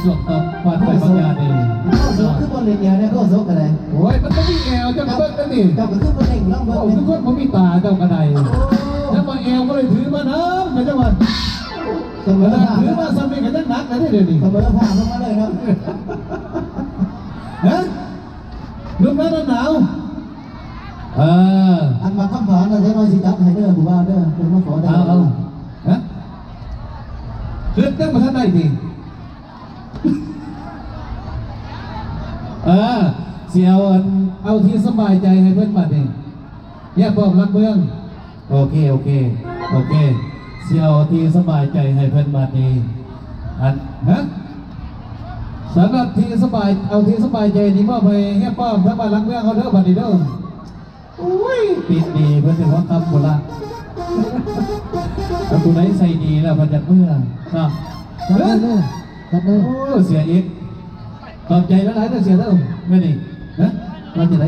ຊ່ວງຕໍ່ໄປບາງຢ່າງນີ້ ເຈົ້າສົກຄືບໍ່ເຫຼັ້ນແອວແດ່ ເຈົ້າສົກກໍໄດ້. ໂອ້ຍ ມັນບໍ່ມີແອວ ເຈົ້າກໍເບິ່ງກັນນີ້ ເຈົ້າກໍຄືບໍ່ເຫຼັ້ນລອງເບິ່ງ ເວົ້າຄືຄົນບໍ່ມີຕາ ເຈົ້າກໍໄດ້. ໂອ້ ແລ້ວວ່າແອວບໍ່ໄດ້ຖືມານຳ ກໍຈັ່ງວ່າ ສະເໝີພາບ ຖືມາສ່ຳນີ້ກໍຍັງໜັກແລ້ວເດ້ ດຽວນີ້ ສະເໝີພາບລົງມາເລີຍເນາະ. ຮະ? ລຸກມາໜາວ. ເອີ ອັນມາຄຳຜານນະ ຈັກໜ່ອຍຊິຈັດໃຫ້ເດີ ຜູ້ບ່າວເດີ ເພິ່ນມາຂໍໄດ້. ເອົາ ເອົາ ຮະ? ຄືຍັງບໍ່ທັນໄດ້ຕິ? ເອີ ຊິເອົາອັນ ເອົາທີ່ສະບາຍໃຈໃຫ້ເພິ່ນບາດນີ້ ແຍກບອກຫຼັກເມືອງ. ໂອເຄ ໂອເຄ ໂອເຄ ຊິເອົາທີ່ສະບາຍໃຈໃຫ້ເພິ່ນບາດນີ້. ອັນ ຮະ? ສຳລັບທີ່ສະບາຍ ເອົາທີ່ສະບາຍໃຈນີ້ມອບໃຫ້ຮຽບພ້ອມທາງບ້ານຫຼັງເມືອງເຮົາເດີ ບາດນີ້ເດີ. ໂອ້ຍ ປິດໜີ້ເພິ່ນເຖິງຫົວຄ່ຳພຸ້ນລະ. ຖ້າຜູ້ໃດໃຊ້ໜີ້ແລ້ວເພິ່ນຢາກເມືອເນາະ. ຈັດໄດ້ເດີ ຈັດໄດ້. ໂອ້ ເສຍເອກ ຂອບໃຈຫຼາຍໆເດີເສຍເດີ ມື້ນີ້. ຮະ? ວ່າຈັ່ງໃດ?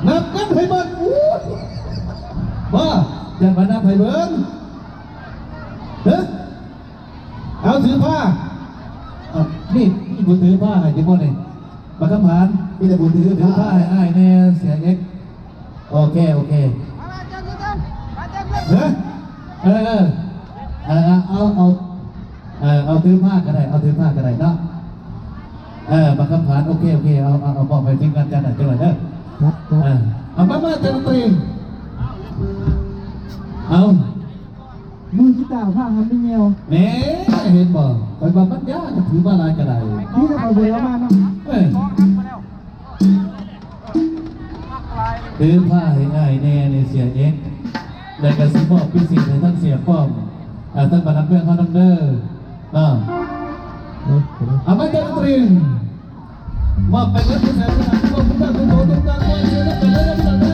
ນັບກັນໃຫ້ເບິ່ງ. ອູ້ຍ ບໍ່ ຢ່າມານັບໃຫ້ເບິ່ງ. ຮະ? ເອົາ ຖືພາ. ເອົາ ນີ້ ມີຜູ້ຖືພາໃຫ້ຕິບໍ່ນີ້? ບັກຄຳຜານ ມີແຕ່ຜູ້ຖື ຖືພາໃຫ້ອ້າຍແດ່ ເສຍເອກ. ໂອເຄ ໂອເຄ. ຮະ? ເອີ ເອີ ເອີ ເອົາ ເອົາ ເອີ ເອົາຖືພາກໍໄດ້ ເອົາຖືພາກໍໄດ້ເນາະ. ເອີ ບັກຄຳຜານ ໂອເຄ ໂອເຄ ເອົາ ເອົາ ເອົາມອບໃຫ້ທີມງານຈັດໃຫ້ຈັກໜ່ອຍເດີ. ເອີ ເອົາມາ ມາ ຈັດດົນຕີ. ເອົາ ມືກີຕາພາຫັ້ນໄປຍ່ຽວ. ແນ່ ເຫັນບໍ່? ຂ້ອຍວ່າມັນຍາກ ຖືມາຫຼາຍກໍໄດ້. ດີແລ້ວຂ້ອຍບໍ່ໄດ້ເອົາມານຳ. ເອີ ຖືພາໃຫ້ອ້າຍແດ່ນີ້ເສຍເອກ ແລ້ວກໍຊິມອບພິເສດໃຫ້ທັງເສຍປ້ອມ ເອີ ທັງບ້ານນຳເມືອງເຮົານຳເດີເນາະ. ເອີ ເອົາມາຈັດດົນຕີ. ມອບໄປເບິດຜູ້ແສນຜູ້ງາມ ທຸກຄົນ ທຸກທ່ານ ທຸກໂຕ ທຸກຕ່າງ ມວນຊື່ນຳກັນເດີ ພີ່ນ້ອງເດີ.